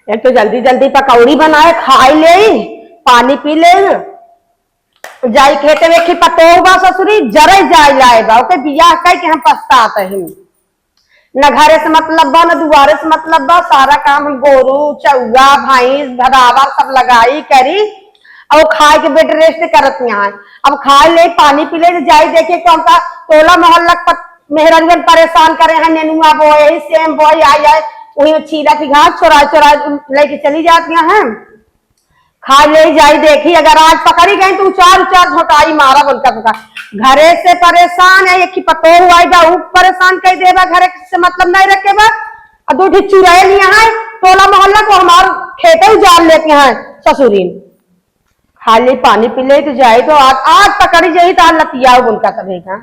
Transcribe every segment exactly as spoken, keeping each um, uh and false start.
एक तो जल्दी जल्दी पकौड़ी बनाए, खाई ले, पानी पी ले, जाई खेते में। एक ही पतोह बा ससुरी, जरे जाई लाए बा, ओके बियाह कई के हम पछतात ही। न घरे से मतलब बा, न दुआरे से मतलब बा, सारा काम हम गोरू, चौआ, भैंस, भदावर सब लगाई करी, और खाए के bed rest करत यहाँ है। अब खाए ले, पानी पी ले, तो जाई देखे तो हमका टोला मोहल्ला क पत-, मेहरारुअन परेशान करे हैं, नेनुआ बोए, सेम बोए, आई, आई, वही छीला की घास चोराए, चोराए लेके चली जाती हैं। खाए ले जाई देखी, अगर आज पकड़ी गई तो उचार, उचार झोंटाई मारब उनका सबका। घरे से परेशान है, एक ही पतोह आई बा, ऊ परेशान कई देबा, घरे से मतलब नहीं रखे बा। और दो ठी चुड़ैल यहाँ है, टोला मोहल्ला को हमार खेते उजाड़ लेते हैं ससुरीन। खाली पानी पी ले तो जाए तो आज, आज पकड़ी जाई तो आज लतियाओ उनका सभी का।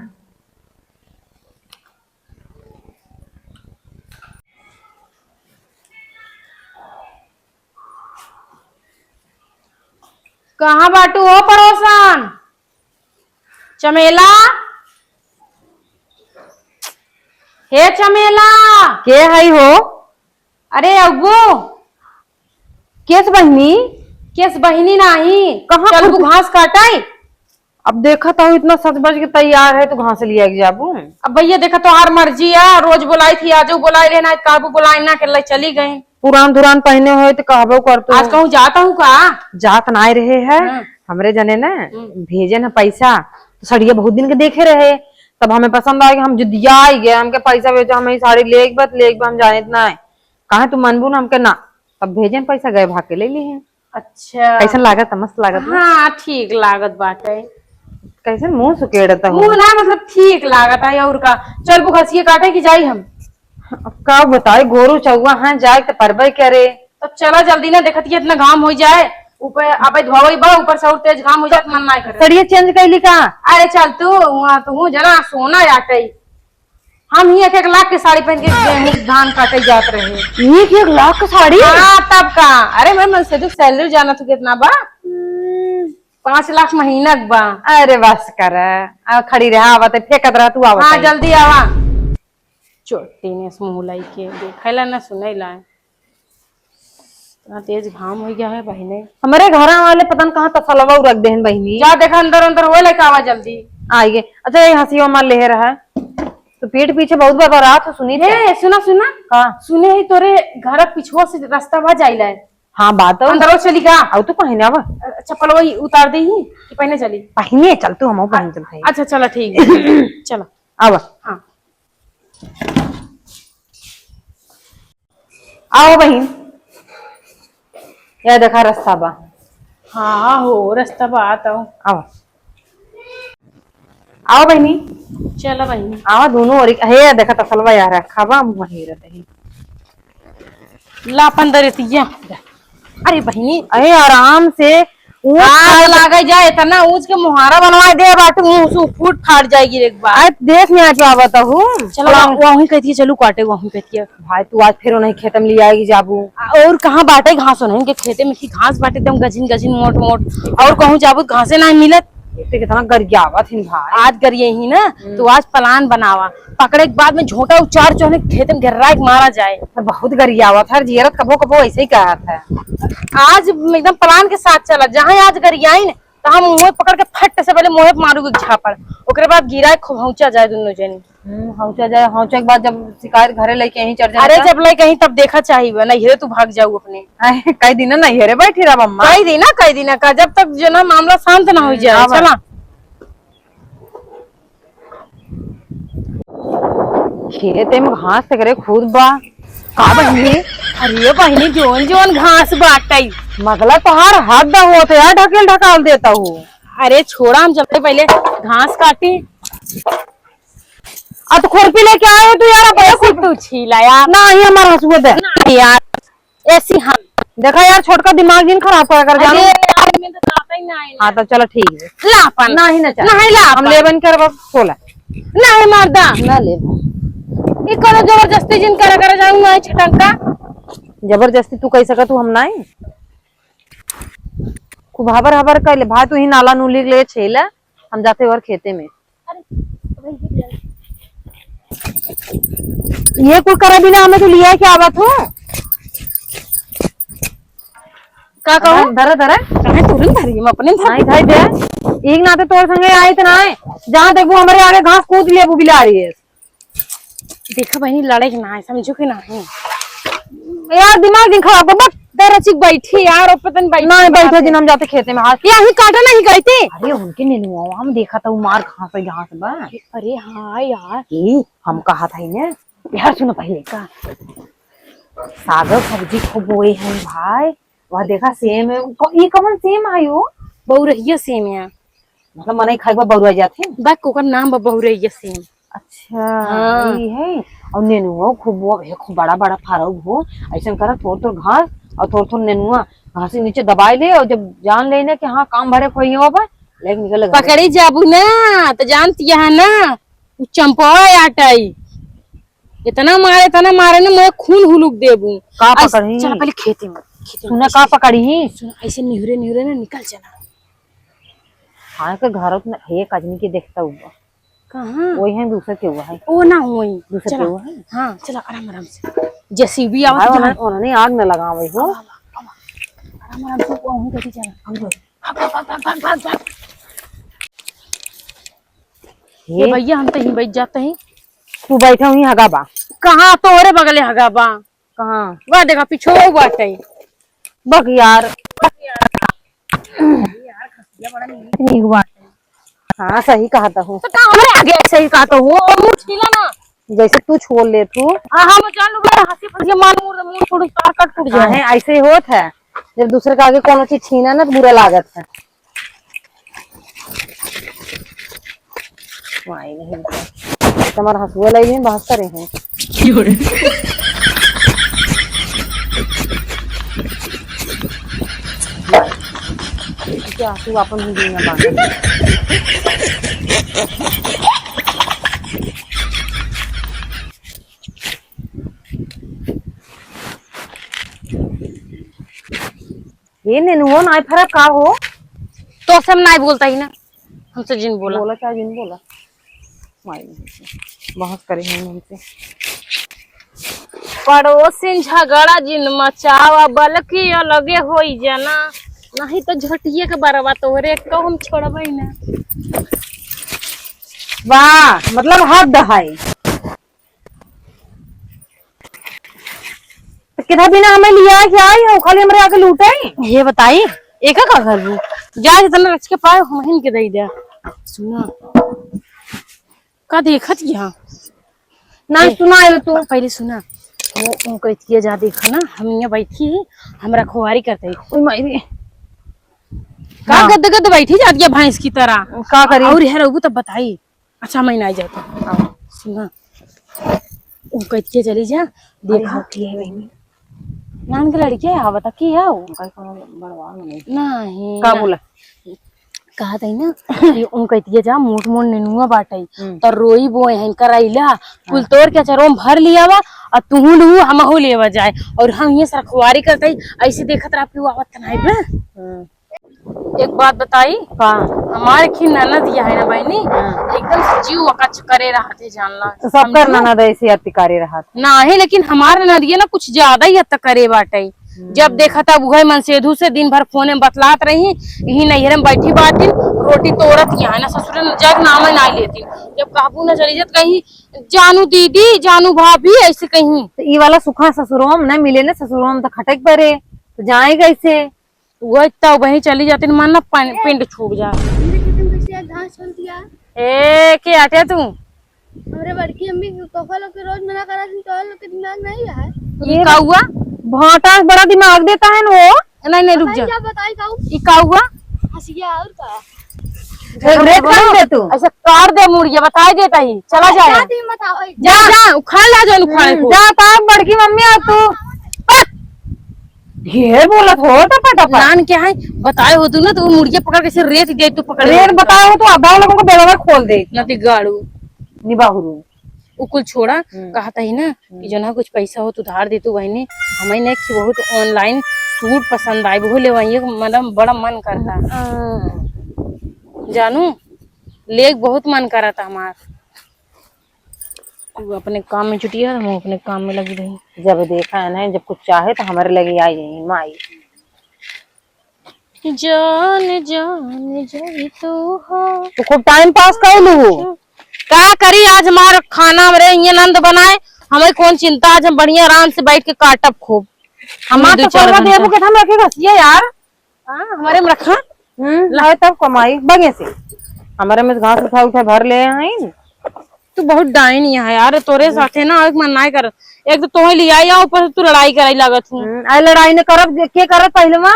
कहाँ बाटू हो पड़ोसन? चमेला, हे चमेला। के हई हो? अरे अगो। केस बहिनी? केस बहिनी नाही। कहाँ चलबू खुद घास काटै? अब देखत हूँ, इतना सज बज के तैयार है, तो घास लिया के जाबू? अब भैया, देखा, तोहार मर्जी है, रोज बोलाई थी, आजो बोलाई लेना, काबू बोलाई ना, के ले चली गई। पुरान धुरान पहने होए तो कहबो कर तू। आज कहूँ जात हूँ का? जात ना रहे है, हाँ। हमरे जने ना हम्म। भेजे ना पैसा, तो सड़िया बहुत दिन के देखे रहे, तब हमें पसंद आए कि हम जुदिया आई गए, हमके पैसा भेजो, हमें ई साड़ी लेके बा, लेके बा, हम जाने ना है। कहे तू मनबू ना हमके ना, तब भेजे न पैसा, गए भाग के ले ली है। अच्छा। कैसन लागत है? मस्त लागत है। हाँ, ठीक लागत बाटे। कैसन मुंह सुकेड़त हो? मुंह ना, मतलब, ठीक लागत है। और का, चलबू घसिए काटे कि जाई हम? अब का बताई, गोरू चौवा हैं, जाए तो परबे करे। तब चला जल्दी ना, देखत कि इतना घाम हो जाए, ऊपर अबे धोवई बा, ऊपर से और तेज घाम हो जाए, मन ना करे। सड़िया change कैली का? अरे चल तू, वहाँ तू जना सोना जाटे। हम ही एक एक लाख के साड़ी पहन के गेहूं धान काटे जात रहे। एक एक लाख के साड़ी? हाँ, तब का। अरे, मैं मन से जो salary जाना तू कितना बा? हम्म। पाँच लाख महीना के बा। अरे, बस कर। आ, खड़ी रहा, आवत है, फेंकत रहा, तू आवत हाँ, है। जल्दी आवा। चोटी ने मुंह लाई के देखेला ना सुनेला। इतना तेज घाम हो गया है बहिने। हमरे घरा वाले पता न कहाँ तसलवा रख देहन बहिनी। जा देखा अंदर, अंदर होए लइका आवा जल्दी। आइए। अच्छा, ये हंसियो मार ले रहा है। तो पीठ पीछे बहुत बरबरात हो सुनी थे। ए, सुना, सुना। का? सुने ही तोरे घर पिछुआ से रास्ता बा जाइला है। हाँ, बात हो। अंदर चली का? आओ तो पहिने आवा। अच्छा, चप्पल वही उतार दे ही कि पहिने चली। पहिने चल तू, हम पहिन चलते हैं। अच्छा, चला ठीक है। चला। आवा। हाँ। आओ बहिन, या देखा रास्ता बा। हाँ हो, रास्ता बा, आ तो। आओ, आओ बहिनी। चला बहिनी। आओ दोनों ओर, हे देखा तसलवा यार, खाबा हम वहीं रहते हैं। ला अपन दरे तिया। अरे बहिनी। अरे आराम से, ऊँच आग खाए लागे जाए, इतना ऊँच के मुहारा बनवा दे बाटू, मुँह से फूट फाट जाएगी एक बार। अरे देख में आज आवत हूँ। चलो, चलो। वह-, वहीं कहती है, चलू काटे, वहीं कहती है। भाई, तू आज फिर उन्हें खेत में ले आएगी जाबू। आ, और कहाँ बाटे घास उन्हें के खेते में की घास बाटे एकदम गझिन गझिन मोट मोट, और कहूँ जाबू घासे ना मिलत। इतने कितना गरियावत हिन भाई। आज गरिए ही ना, हम्म। तो आज plan बनावा। पकड़े के बाद में झोंटा उचार चोहने खेत में घेर्रा के मारा जाए। पर बहुत गरियावत है, जियरत कबो कबो ऐसे ही कहत है। आज एकदम plan के साथ चला, जहाँ आज गरियाई न, तो हम मुँह पकड़ के फट से पहले मुँह पे मारू एक झापड़, ओकरे बाद गिरा के खूब हौंचा जाए दोनों जनी। हम्म, हौंचा जाए, हौंचा के बाद जब शिकायत घरे लेके यहीं चढ़ जाए अरे, तो? जब लेके यहीं तब देखा चाहिए, नहीं है तू भाग जाऊ अपने। अरे, कई दिन नहीं है रे, बैठी रह अम्मा। कई दिन, कई दिन का, जब तक जो ना मामला शांत ना हो हम्म, जाए, आवा। चला। खेते में घास त करे खूब बा। का बहिनी? अरे बहिनी, जोन जोन घास बाटई। मतलब तोहार हद होत है यार, ढकेल ढकाल देता हूँ। अरे छोड़ा, हम चलते पहले घास काटी। आ तो खुरपी लेके आए हो तू यार, अब ऐसे तू छीला यार। ना, ये हमारा हंसुआ दे। ना यार। ऐसी हाँ। देखा यार, छोटका दिमाग जिन खराब करा कर, जानो। अरे यार, मैं तो चाहता ही ना है ना। हाँ, तो चलो ठीक है। ला अपन। नहीं ना चाहता। नहीं ला हम अपन। लेबन करब, बोला। नहीं मर्दा। ना लेब। ई कोनो जबरदस्ती जिन करा करा जाऊँ ना, छटंका। जबरदस्ती तू कह सका, तू हम नहीं। खूब हबर हबर कर ले, भाई तू ही नाला नूली ले छेला, हम जाते और खेते में। ये कुल करे बिना हमें तो लिया क्या आवत हो? का कहू? धरा, धरा, धरा। काहे तोरे न धरी? हम अपने धर नहीं धर दे। एक नाते तोर संगे आई त ना है। जहाँ देखबू हमरे आगे घास कूद लेबू बिलारी है। देखा बहिनी, लड़े के ना है, समझो कि ना है। यार, दिमाग दिन खराब कर, बक। दरचिक बैठी यार, और पता नहीं बैठी नहीं, कहाँ बैठे पे। दिन हम जाते खेते में हाथ। ये अहीं काटा नहीं गई थी। अरे, उनके नेनुआ हम देखा था, वो मार कहाँ से, जहाँ से बा। अरे हाँ यार। ई, हम कहा था इन्हें, यार सुनो पहले का। साग सब्जी खूब बोए हैं भाई। वह देखा सेम है। क-, ई कवन सेम आयो? बउरहिया सेम है। मतलब मनई खाए के बाद बउरा जात है? बक, ओकर नाम बा बउरहिया सेम। अच्छा, हाँ। ई है। और नेनुआ खूब वो है, खूब बड़ा बड़ा फारब हो। ऐसन करा थोड़ थोड़ घास और थोड़ थोड़ नेनुआ घास के नीचे दबाई ले और जब जान लेना कि हाँ काम भरे खोइयो बा, लेके निकल गए। पकड़ी जाबू ना, तो जानती है ना, उ चंपवा आटाई। इतना मारे, इतना मारे ना, मैं खून हुलुक देबू। का ऐस-, पकड़ी? चल पहले खेते में, खेते में सुना, का पकड़ी ही? सुन, ऐसे निहुरे, निहुरे ना निकल चला। हाँ, के घर में एक आदमी के देखता हुआ। कहाँ? वही है, दूसरा के हुआ है। ओ ना होई। दूसरा चला। के हुआ है? हाँ, चला, आराम, आराम से। जेसीबी आवत भाई, है। उन्होंने, उन्होंने आग न लगावे हो। आवा, आवा, आवा। आराम, आराम से, वो हूँ, कैसे चला? भाग, भाग, भाग। ये ये भैया, हम तो यहीं बैठ जाते हैं। तू बैठा हुई हगा बा। कहाँ? तोहरे बगले हगा बा। कहाँ? वाह, देखा, पीछे वो बाटे। बक यार। नीक बाटे। हाँ, सही कहा तो हूँ। तो का हमरे आगे सही कहा तो हूँ, और मुंह छीला ना। जैसे तू छोड़ ले तू। हाँ, हम जान लो, हंसी फंसी मार मुड़, मुंह छोड़, तार कट टूट जाए। काहे ऐसे ही होत है, जब दूसरे के आगे कोनो चीज छीना ना, तो बुरा लागत है। माई नहीं, तुम्हारा हंसुआ लाई में बहस करे हैं। क्या तू अपन ही जीना बांधा। ये नेनुआ नाई फरक का हो? तो से हम नाई बोलता ही ना, हमसे जिन बोला। बोला चाहे जिन बोला, माई नहीं, बहस करे हैं हमसे। पड़ोसिन झगड़ा जिन मचावा, बल्कि अलगे होई जाना, नहीं तो झटिये के बरवा तोहरे को हम छोड़बै ना। वाह, मतलब हद है। तो कितना बिना हमें लिया है, क्या है, वो खाली हमरे आके लूटे? ये बताई, एका का करबू? जा जितना रच के पाए, हमहिन के दई दे। सुना, का देखत यहाँ? ना ए, सुना है तू। प-, पहले सुना, वो, वो कहती है, जा देखा ना, हम यहाँ बैठी ही, हम रखवारी करते ही। ओए माई रे। का हाँ। गद गद बैठी जाती है भैंस की तरह? का करी? और है रहू तो बताई। अच्छा, मैं ना जाता। हाँ। सुना, वो कहती है, चली जा, अरे देखा। हाँ, ठीक है बहनी। नान के लड़के है, बता की है वो? उनका कोनो बड़वा नहीं। नहीं, का ना। बोला? कहा था ना कि उन कहती है, जा मोट मोट नेनुआ बाटे, हम्म। तो रोई बोए हैं करैला, कुल हाँ। तोड़ के अचरो में भर लिया बा, और तुहू लू हमहू लेवा जाए, और हम ये सरखवारी करते ही, ऐसे देखत रह, फिर वो आवत नहीं बे। हम्म। एक बात बताई, का? हमारे खी ननद यह है ना बहनी, हाँ। एकदम से जीव अकच करे रहत है, जानला। तो सबकर समझू? ननद ऐसे अति करे रहत। नाही, लेकिन हमार ननदिया ना कुछ ज्यादा ही अति करे बाटे। हम्म। जब देखा तब उहे मनसेधू से दिन भर फोने में बतलात रही, यही नैहर में बैठी बाटी, रोटी तोड़त यहाँ ना, ससुर जग नाम ना लेती। जब कहबू ना चली जात कहीं, "जानू दीदी, जानू भाभी", ऐसे कहीं। तो ई वाला सुखा ससुरो में ना मिले ना, ससुरो में तो खटक परे, तो जाए कैसे? वही तो वहीं चली जाती, मन ना पन-, पिंड छूट जा। हमरे खेत में कैसे घास चल दिया? ए, के आटे तू? हमरे बड़की अम्मी के तोहफा लोग के रोज मना करा थी, तो लोग के दिमाग नहीं है। ये का हुआ? भाटा बड़ा दिमाग देता है ना वो। नहीं, नहीं, रुक जा। क्या बताई का? ये का हुआ? हंसिया और का? रेत काट दे तू। ऐसे काट दे मुड़िया, बताई देता ही। चला जाए। जा, जा, उखाड़ ला, जो उखाड़े हम्म, को। जा, का बड़की मम्मी आ तू। ढेर बोलत हो टपा टपा। नान क्या है? बताए हो तू ना, तो वो मुड़िया पकड़ के से रेत दे तू पकड़ रेत लेता। बताए हो तो आधा लोगों को बेलवा खोल दे। नती गाड़ू। निबाहुरू। उ कुल छोड़ा, हम्म। कहत ही ना हम्म। कि जो ना कुछ पैसा हो तो उधार दे तू बहनी। हमें ने कि बहुत online सूट पसंद आए, वो लेवाइए, मतलब बड़ा मन करता। हम्म। जानू, लेक बहुत मन करता हमार। तू अपने काम में जुटी है, हम अपने काम में लगी रही। जब देखा है ना, जब कुछ चाहे तो हमारे लगे आई जाइए माई। जान जान जाई तू हो। तू खूब टाइम पास कइलू। का करी, आज हमार खाना हमरे इहे नंद बनाए, हमें कौन चिंता, आज हम बढ़िया आराम से बैठ के काटब खूब। हमार दू तो चार कोरवा घंटा। देबू के हम रखे घसिया यार। हाँ, हमरे में रखा। हम्म, लाए तब कमाई बगे से। हमरे में घास उठा उठा भर ले आई। तू बहुत डाइन यहाँ यार, तोरे साथे ना एक मन नाय कर। एक तो तोहे लिया या ऊपर से तू लड़ाई कराई लागत हूँ। हम्म, आई लड़ाई न करब, के करत पहलवा?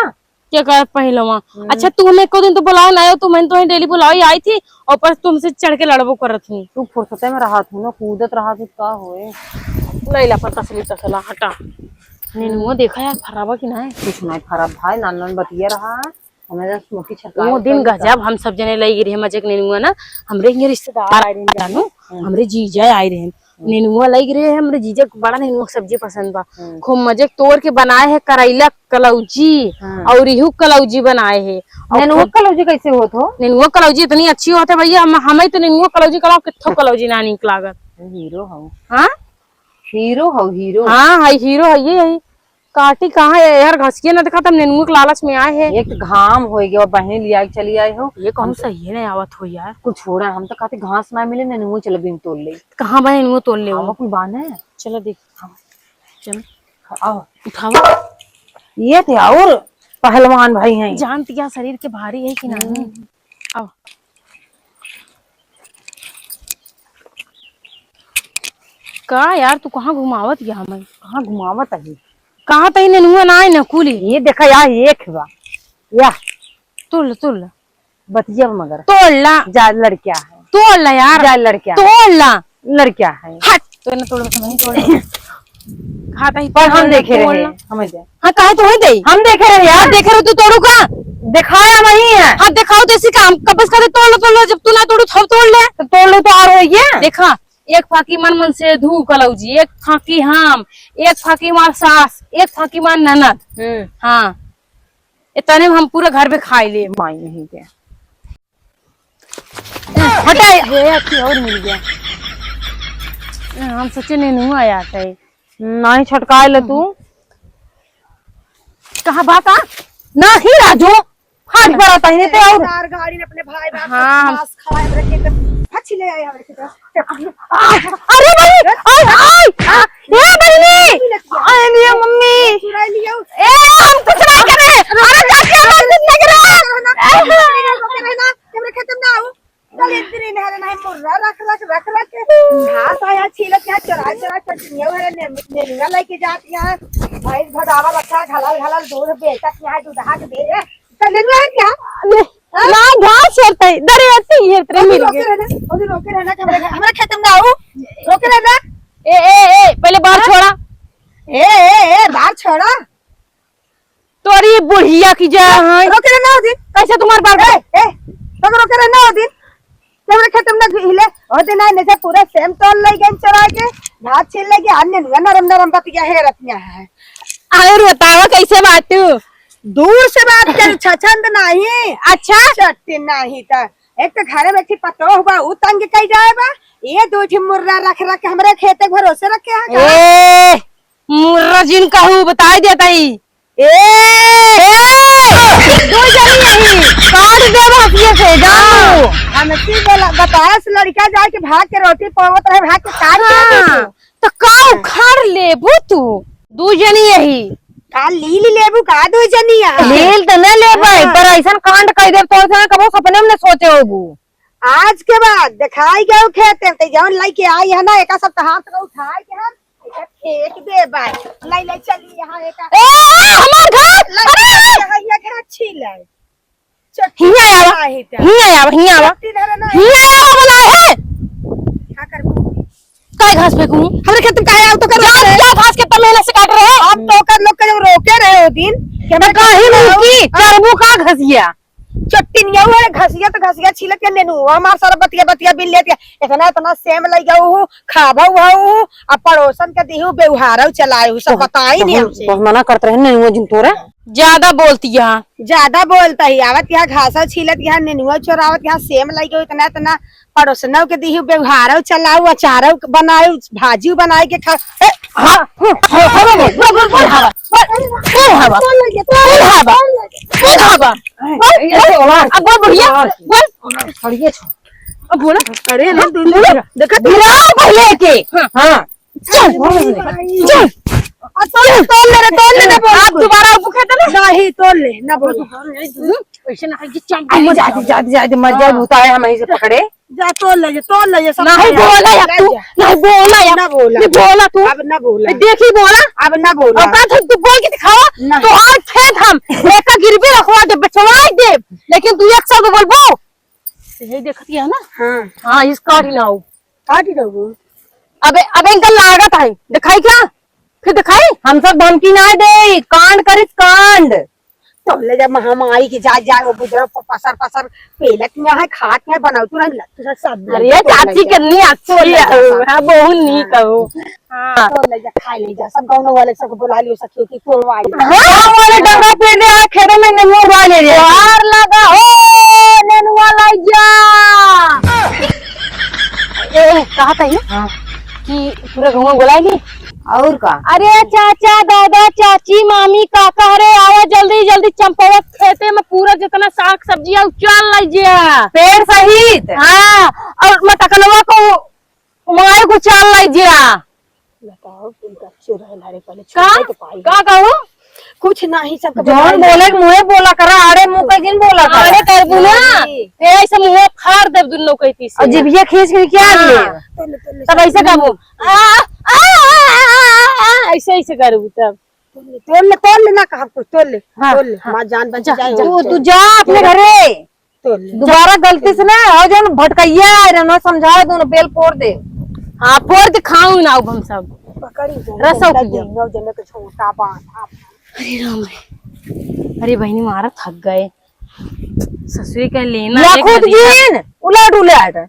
के करत पहलवा? हम्म। अच्छा, तू हमें एको दिन तो बुलाओ ना आयो, तू मैंने तोहे डेली बुलाओ, आई थी और ऊपर से तुमसे चढ़ के लड़बो करत हूँ। तू फुर्सते में रहा थू ना, कूदत रहा थू, का होए? नहीं ला पर तसली तसला हटा। नेनुआ देखा यार, फराबा कि ना है? कुछ नहीं फराब भाई, नान नान बतिया रहा है। हमें तो स्मोकी छटकाए वो दिन ऊपर का। गजब हम सब जने लई रहे मजे के नेनुआ ना, हमरे हियां रिश्तेदार आए रहे जानू, हम्म। हमरे जीजा आए रहे। हम्म। नेनुआ लई रहे, हमरे जीजा के बड़ा नेनुआ के सब्जी पसंद बा। हम्म। खूब मजे के तोड़ के बनाए है करैला कलौजी, हम्म। और इहू कलौजी बनाए है। और नेनुआ खूब कलौजी कैसे होत हो? नेनुआ कलौजी इतनी अच्छी होत है भैया, हम, हमें तो नेनुआ कलौजी के अलावा कित्थो कलौजी ना नीक लागत। हीरो हो। हाँ? हीरो हो, हीरो। हाँ, है हीरो है, ये यही। काटी कहाँ है यार, घसिया ना देखा, तब नेनुआ के लालच में आए हैं। एक तो घाम हो गया, बहनी लिया के चली आए हो। ये कौन हम तो सही है, नहीं आवत हो यार। कुछ छोड़ा, हम तो कहते घास ना मिले, नेनुआ चल बिन तोड़ ले। कहाँ बा नेनुआ तोड़ ले? आवा कुल बाने। चलो देख। चल। आओ। उठावा। ये थे और पहलवान भाई हैं। जानती क्या शरीर के भारी है कि नहीं? हम्म। आओ। का यार, तू कहाँ घुमावत गया हमें? कहाँ घुमावत है? कहाँ तही नेनुआ ना आए न कुली। ये देखा यार, एक बा। या। तोड़ ले, तोड़ ले। बतिया मगर। तोड़ ला। जा लड़किया है। तोड़ ला यार। जा लड़किया है। तोड़ ला। लड़किया है। हट। तो ना तोड़, मैं तोड़ ले। हाँ, तही पर हम तोड़ ला, देखे तोड़ रहे, ला। हमें दे। हाँ, काहे तू ही दे? हम देखे रहे यार। हाँ, देखे रहे, तू तोड़ू का? दिखाया नहीं है। हाँ, दिखाओ तो इसी काम। कब से कहते तोड़ लो, तोड़ लो, जब तू ना तोड़ू, तब तोड़ ले। तो तोड़ लो तो और हो गया। देखा, एक फाकी मन मन से धू कलौजी, एक फाकी हम, एक फाकी हमार सास, एक फाकी हमार ननद। हम्म। हाँ, इतने में हम पूरा घर पे खाई ले। माई नहीं के। हटा, ये अच्छी और मिल गया। हम सोचे नेनुआ आया था। नहीं छटकाए ले तू। कहाँ बात आ? नहीं राजू, हाथ पर आता ही नहीं ते और। तार गाड़ी ने अपने भाई बाप हाँ। के मांस खाए, हमरे खेत में फच ले आए, हमरे खेत में। अरे भाई, आय, आय, आ, ए बहिनी, आय नहीं मम्मी। चुरा लियो। ए, हम कुछ नहीं करे। अरे जा क्या बात नहीं करे। रोके रहना, हमरे खेत में ना आओ। चल, इतनी नहर नहीं मुर्रा रख, रख, रख, रख के। घास आया छीलत यहाँ चोराई, चोराई चटनिया वाला ने-, नेनुआ लेके जात यहाँ। भैंस भगावा रखा, घलल, घलल दूध बेचत यहाँ, दूधहा के दे। चल, नेनुआ है क्या? ले, हाँ? ना, घास हेरते, दरे अति हेरते ओदी मिल रोके गए। रहना, ओदी रोके रहना कि हमरे, हमरे खेत में ना आऊ। रोके रहना। ए, ए, ए, पहले बाहर हाँ? छोड़ा। ए, ए, ए, बाहर छोड़ा। तोरी बुढ़िया की जा हाँ, है। रोके रहना ओ दिन। कैसे तुम्हारे बाल ए, ए, तो रोके रहना ओ दिन। तोरे खेत में ना घुहिले। ओ दिन आने से पूरा सेम तोड़ ले गए चोरा के। घास छील ले गए, अन्य नुआ नरम नरम बतिया है रतिया है। और बतावा कैसे बाटू? दूर से बात कर, छछंद नहीं। अच्छा? चट्टी नहीं त। एक तो घर में थी पतो हुआ, उ तंग कई जाए बा। ये दो ठी मुर्रा रख रख के हमरे खेते के भरोसे रखे है का? ए, मुर्रा जिन कहू बताई देता ही। ए! ए! दो जनी यही, काट देब हथिये से, जानू। हाँ, हमसी बोला, बताया से लड़का जाए के भाग के रोटी पावत रहे, भाग के काट देबू हाँ, तू। तो का उखाड़ लेबू तू? दो जनी यही। का लील लेबू का दो जनी यहाँ? लील तो न लेबै, हाँ। पर ऐसन कांड कई देब तो ऐसन कबो सपने में न सोचे होबू। आज के बाद दिखाई गयो खेत, ते जौन लइके आई है ना, एका सब हाथ में उठाए के हम एका फेंक दे बाय। लाई, लाई, चली यहाँ एका। ए, ए, हमार घर! लाई, अरे! यहाँ, यहाँ घर छील है। चट्टी हियाँ आवा, है इधर। हियाँ आवा, हियाँ आवा। चट्टी धरे ना। हियाँ आवा, बोला है। का करबू? काय घास फेंकू? हमरे खेत में काहे आओ तो करो? जा, जा, घास के तब मेहनत से काट रहे हैं। आप तो कर लोग के जब रोके रहे हो दिन, कि तो हमें काहे रोकी? करबू का घसिया? चट्टिनिया वाले घसिया तो घसिया छीलत के नेनुआ हमार सारा बतिया बतिया बिल लेत के। इतना इतना सेम लइ गऊ हूँ, खाबऊ हऊ, आ पड़ोसन के दिहू, व्यवहारऊ चलाए हूँ, सब बताई नहीं हमसे। बस मना करत रहे नेनुआ जिन तोरा। ज्यादा बोलती है। ज्यादा बोलता ही, आवत यहाँ घासा छीलत यहाँ नेनुआ चोरावत यहाँ सेम लइ गऊ इतना इतना पड़ोसनऊ के दिहू, व्यवहारऊ चलाऊ, अचारऊ बनाऊ, भाजीऊ बनाए के खा। ए, हाँ, हाँ, हाँ, हाँ, बोल, बोल, बोल, बोल, हाँ, बोल, बोल, हाँ, बोल, बोल, हाँ, बोल, बोल, हाँ, बोल। बोल, बोल, अब बोल बुढ़िया, बोल। छोड़िए, छोड़। अब बोला। अरे ना, बोलो। देखा तू? बुलाओ पहले के। हाँ। हाँ। चल, चल। आ, तोल, तोल ले रे, तोल ले, ना बोल। आप दोबारा अब कहते ना। नहीं, तोल ले, ना बोल। वैसे ना है कि चम- अरे, जा दे, जा दे, जा दे, मर जाए, हाँ। भूत आए, हम यहीं से पकड़े। जा, तोल ले जा, तोल ले जा, सब नहीं खा जा। बोला या ले तू, जा। नहीं बोला या ना बोला। नहीं बोला तू। अब ना बोला। नहीं देखी बोला। अब ना बोला। अब का तू बोल के दिखावा। नहीं। तो आज खेत हम एका गिरवी रखवा दे, बेचवाई दे, लेकिन तू एक शब्द बोलबो। यही देखती है ना? हाँ। हाँ, इस काट ही ना हो। काट ही ना हो। अबे, अबे इनका लागत है, दिखाई क्या? फिर दिखाई? हम सब धमकी ना दे, कांड करित कांड। तो ले जा महामारी के जा, जा, वो बुजुर्ग प-, पसर, पसर पेलत में है, खात में बनाओ, तू नहीं लगता सब। अरे, चाची कितनी अच्छी है, हाँ, बहुत नीक है। हाँ। तो ले जा, खा ले जा, सब गाँव वाले सबको बुला लियो, सखियों की तोड़वा लियो। हाँ, गाँव वाले डंडा पीट रहे हैं, खेतों में नेनुआ उड़ा ले रहे हैं। बाहर लगा हो, नेनुआ लाई जा। ए, कहा था ये? हाँ। कि पूरा गाँव बुला ली। और का? अरे चाचा, दादा, चाची, मामी, काका, अरे आवा जल्दी, जल्दी चंपवा खेते में पूरा जितना साग सब्जी है, उ चल लाई जा। पेड़ सहित? हाँ, और मटकनवा को माय को चाल लाई जिया। बताओ, तुम तो अच्छे रहे लारे पहले का? छोटे तो पाई। का कहू? कुछ नहीं, सब जौन बोले के मुँहे बोला करा, आड़े मुँह के जिन बोला करा। आड़े करबू ना, नहीं। ए, ऐसे मुँहे फाड़ देब दुनो कहीं से। और जिभिया खींच के क्या हाँ। ले? तोले, तोले, तब ऐसे तोले। कहबू, "आ, आ, आ, आ, आ," ऐसे, ऐसे करबू तब। तोले, तोले, तोले ना कहा कुछ, तोले, हाँ, तोले। हाँ। माँ जान बच जा, जाए, जा, तू, तोले। तू जा अपने तोले। घरे। तोल ले। दोबारा गलती से ना हो, जौन भटकैया आए रहे ना, समझाए दो ना, बेल फोड़ दे। हाँ, फोड़ के खाऊ ना अब हम सब। पकड़ी दो, रसो दो, पियो। दो जने के छोटा बांध, आप। अरे राम रे। अरे बहिनी, मारा थक गए। ससुरी का लेना या एक खुद नदी का। जीन, उलट उलट।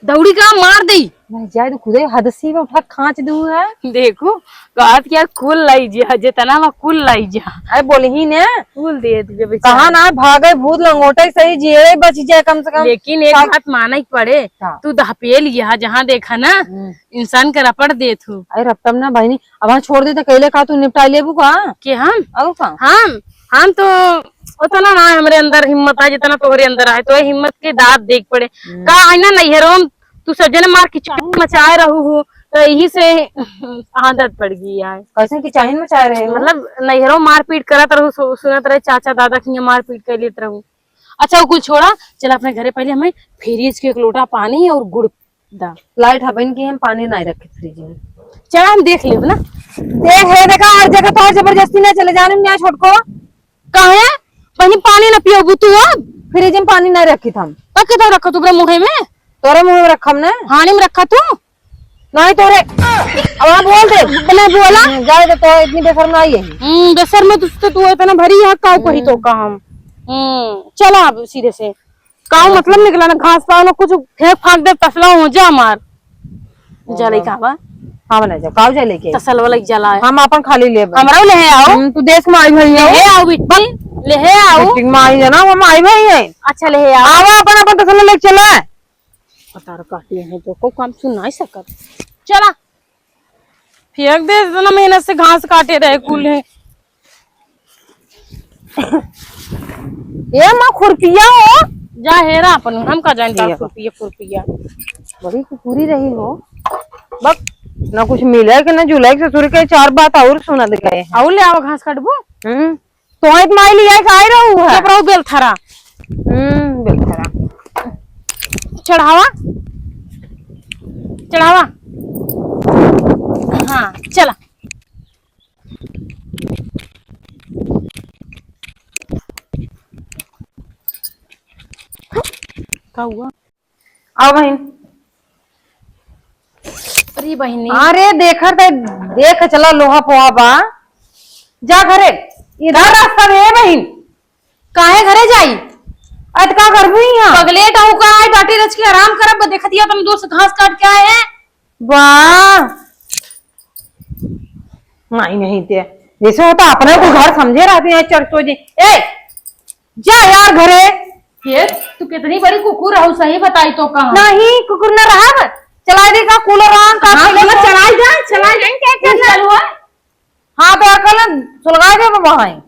दौड़ी का मार दई। नहीं जाए तो खुदे हदसी में उठा खांच दू है। देखो, कहत क्या कुल लाई जा, जितना बा कुल लाई जा। अरे बोलही ने। कुल दे दिए बेचारे। कहा ना भागे भूत लंगोटे सही जिए बच जाए कम से कम। लेकिन एक का- बात माने के पड़े, हाँ। तू दहपेल यहाँ जहाँ देखा ना, हम्म। इंसान के रपट देत हूँ। अरे रपटम ना बहिनी, अब वहाँ छोड़ दे तो कैले का तू निपटा लेबू का? के हम? और का? हम, हम तो उतना ना हमरे अंदर हिम्मत आए जितना तोहरे अंदर आए, तो हिम्मत के दांत देख पड़े। हम्म। का है ना नैहरों में तू सब जने मार किचकिच मचाए रहू हो, तो यही से आदत पड़ गई है। कैसे किचाहिन मचाए रहे हो? मतलब नैहरों मारपीट करत रहू, सु-, सुनत रहे चाचा दादा की मारपीट कर लेत रहू। अच्छा वो कुल छोड़ा, चल अपने घरे पहले हमें फ्रिज के एक लोटा पानी और गुड़ दा। लाइट हबन की हम पानी नहीं रखे फ्रिज में। चला हम देख लेब ना। देख है देखा, हर जगह तो जबरदस्ती ना चले जाने में छोटको। काहे? पहले पानी ना पियोबू तू अब? फ्रिज में पानी नहीं रखी था हम। तब के तो रखा तू अपने मुँहे में? तोरे मुँह में रखम ना। हानी में रखा तू? नहीं तोरे। अब हम बोल दे। नहीं बोला? हम्म, जाए दे तो इतनी बेशर्म नहीं है। हम्म, बेशर्म तो, तो तू इतना भरी है, काऊ कही तो हम्म। का हम। हम्म, चला अब सीधे से। काऊ मतलब निकला ना, घास पाओ ना, कुछ फेंक फांक दे, तसला हो जा हमार। हाँ, जले हाँ। का बा? हाँ, बना जाओ, काऊ जले के? तसल वाला जला है। हम अपन खाली लेब। हमरा ले आओ। हम्म, तू देख माई भैया। ले आओ बिट्टी, ले आओ। बिट्टी माई है ना, वो माई भाई है। अच्छा, ले आओ। आवा अपन, अपन तसला लेके चला। पतार काटी है तो को काम सुन नहीं सकत। चला। फेंक दे, इतना मेहनत से घास काटे रहे कुल है। ए माँ, खुरपिया हो। जा हेरा अपन, हम का जान का ये। खुरपिया, खुरपिया। बड़ी कुकुरी रही हो। बक, ना कुछ मिले के ना जुले के, ससुर के चार बात और सुना दे गए हैं। और ले आओ घास काटबो। हम्म, तो एक माई लिया के आए रहू है। चुप रहो बेलथरा। हम्म, बेलथरा। चढ़ावा, चढ़ावा। हाँ, चला। का हुआ? आओ बहिन। अरे बहिनी। अरे देखत है, देख चला लोहा पोहा बा। जा घरे। इधर रास्ता रे बहिन। काहे घरे जाई? अत का करबू यहाँ? पगलेट हूँ का? आई बाटी रच के आराम करब, देखत हिया तुम दोस्त घास काट के आए हैं। वाह। नहीं, नहीं ते। जैसे होता अपने को घर समझे रहते हैं चरचो जी। ए, जा यार घरे। ये तू कितनी बड़ी कुकुर हो, सही बताई तो कहा। नहीं, कुकुर ना रहा। चला दे का कूलर ऑन का हाँ, कूलर हाँ, ऑन। चलाई जा, चलाई जा, क्या करना? चलवा। हाँ, तो अकल सुलगा दे वहाँ।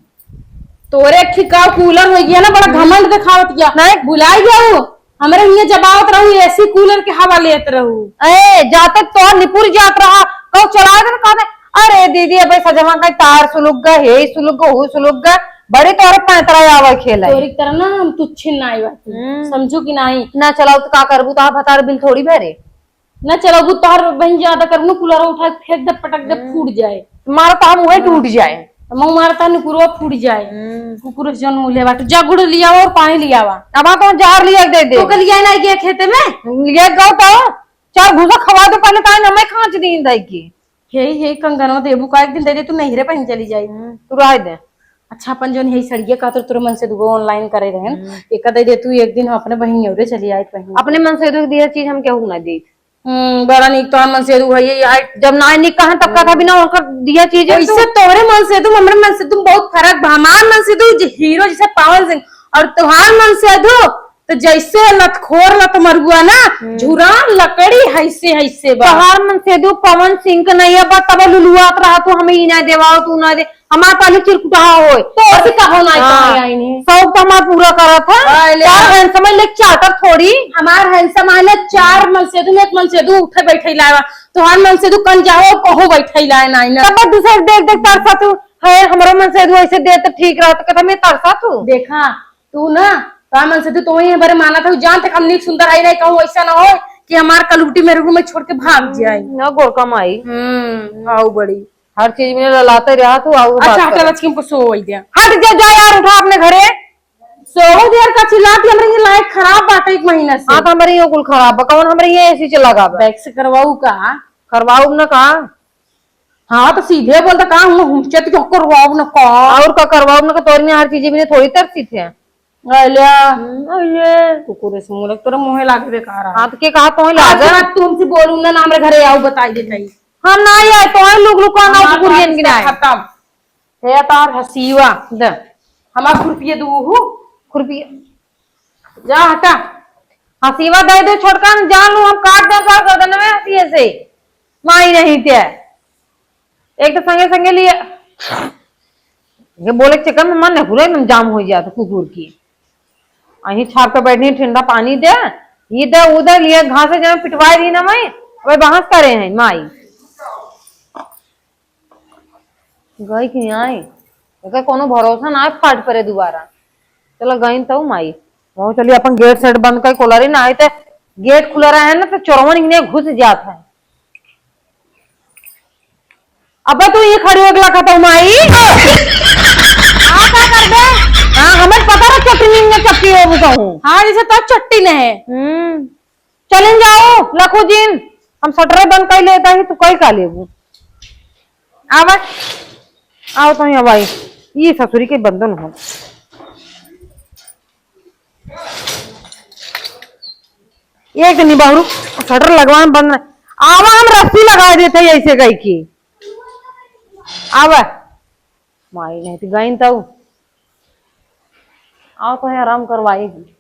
तोरे एक ठिकाव कूलर होइ गया ना, बड़ा हम्म। घमंड देखावत गया। नहीं। भुलाई गया वो। हमरे हियां जब आवत रहू, एसी कूलर के हवा लेत रहू। ए, जाते तो निपुर जात रहा, कहू चला दे ना, कहते, "अरे दीदी, अबे सजवा का तार सुलुक गा, हे सुलुक गा, हु सुलुक गा।" बड़ी तोरे पैतरा आवे खेले। तोरी तरह ना हम तुच्छे ना आई बाटी। हम्म। समझू कि नहीं? ना चलाऊ तो का करबू, तो भतार बिल थोड़ी भरे। ना चलाऊ, तोहर बहन ज्यादा करबू ना, कूलर उठा के फेंक दे, पटक दे, हम्म। फूट जाए। मारा तो हम उहे टूट जाए। हम मारा तो निपुरवा फूट जाए। हम्म। कुकुर से जौन मुँह ले बाटू, जा गुड़ लियावा और पानी लियावा। अब आप तो जार लिया के दे दे। तो के लिया ना गया खेते में? लिया गो तो चार घूसा खवा दो पहले, ताई ना मैं खांच दी दाई की। हे, हे कंगनवा देबू का, एक दिन दे दे, तू नैहरे पहन चली जाई। हम्म, तू रह दे। अच्छा, अपन जौन हे सड़िया का तो तोरे मन से दुगो online करे रहन, हम्म। एक दे दे तू, एक दिन हम अपने बहिन औरे चली आई पहन। अपने मन से दुख दिया चीज हम केहू ना दी। हम्म, बड़ा नीक तोहर मन से दुख है, ये आई। जब ना नीक कहा तब कहा बिना ओकर दिया चीज है वैसे तू। तोहरे मन से तुम, हमरे मन से तुम बहुत फर्क बा। हमार मन से तू जे हीरो जैसे पवन सिंह, और तोहार मन से दू तो जैसे लतखोर लतमरुआ ना, हम्म। झुरान लकड़ी हैसे हैसे बा। तोहार मन से दू पवन सिंह के नहीं बा, तब लुलुआत रहा तू, हमें ई ना देवाओ, तू ना दे, हमार पहले चिरकुटहा होए। तो ऐसे कहो ना हाँ। कहो आई नहीं। शौक तो हमार पूरा करत है। हाँ, ले। यार handsome ले चाहत थोड़ी। हमार handsome आने चार मन से दू, एक मन से दू उठे बैठे लावा। तोहार मन से दू कन जाओ, कहो बैठे लाए ना, ना। तब दूसरे देख देख तरसा तू, है हमरो मन से दू ऐसे दे तो ठीक रहत, कहता मैं तरसा तू। देखा, तू ना, का मन से तू, तू ही हमारे माना था, जान तक हम नीक सुंदर आई नहीं कहूँ, ऐसा ना हो कि हमार कलूटी मेरे रूम में छोड़ के भाग जाए। ना गोरका माई। हम्म, आओ बड़ी। हर चीज में ललाते रहा तू, आओ बात अच्छा, हटा कर। लक्ष्मी को सो वही दिया। हट जा, जा यार, उठा अपने घरे। सो दिया का चिल्लाती, हमरे ये लाइट खराब बाटे एक महीना से। हाँ, तो हमरे ये कुल खराब बा, कौन हमरे ये एसी चला गा बा? बैक से करवाऊ का? करवाऊ ना का? हाँ, तो सीधे बोलता का, हम हुमचत के करवाऊ ना का? और का करवाऊ ना का? तोर में हर चीज में थोड़ी तरसी थे। अलिया। हम्म, अलिया। कुकुर से मुलक तोरा मुँहे लागे बेकार है। हाँ, तो के कहा तोहे आज लागे? के बाद तू हमसे बोलू ना, ना हमरे घरे आओ, बताई देता ही। हम ना आए, तोहे लुक लुक कहना हमार कुकुर बात गेन की ना आए। खत्म। हे तार हसीवा। दे। हमार खुरपिया दू हु। खुरपिया। जा हटा। हसीवा दे दे छोटका, हम जान लू, हम काट दे सार गर्दन में हसीए से। माई नहीं ते। एक तो संगे संगे लिए, ये बोले के चक्कर में मन पूरा एकदम जाम हो जाता कुकुर की। अहीं छाप के बैठनी, ठंडा पानी दे, ये दे, वो दे, लिए घास है, जहाँ पिटवाए रही ना माई, अबे बहस करे हैं माई। गई कि नहीं आई, एकर कोनो भरोसा ना है, फाट परे दोबारा। चला गई तो माई, वहाँ चली अपन गेट सेट बंद कर, कोलारी ना आई तो गेट खुला रहे ना तो चोरवन इन्हें घुस जात है। अबे तू ये खड़ी हो गला खतम आई। आ का कर दे? हाँ, हमें पता रहा चटनी में चट्टी हो कहूँ। हाँ, जैसे तो चट्टी नहीं है। हम्म। चलिन जाओ, लखो जीन, हम शटरे बंद कर लेता ही, तू कई का लेबू? आवा, आओ तो यहाँ भाई, ये ससुरी के बंधन हो। एक दिन बहरू शटर लगवान बंद न-, आवा हम रस्सी लगा देते हैं ऐसे कह के। आवा, माई नहीं तो गई तऊ। आओ तो है आराम करवाएगी।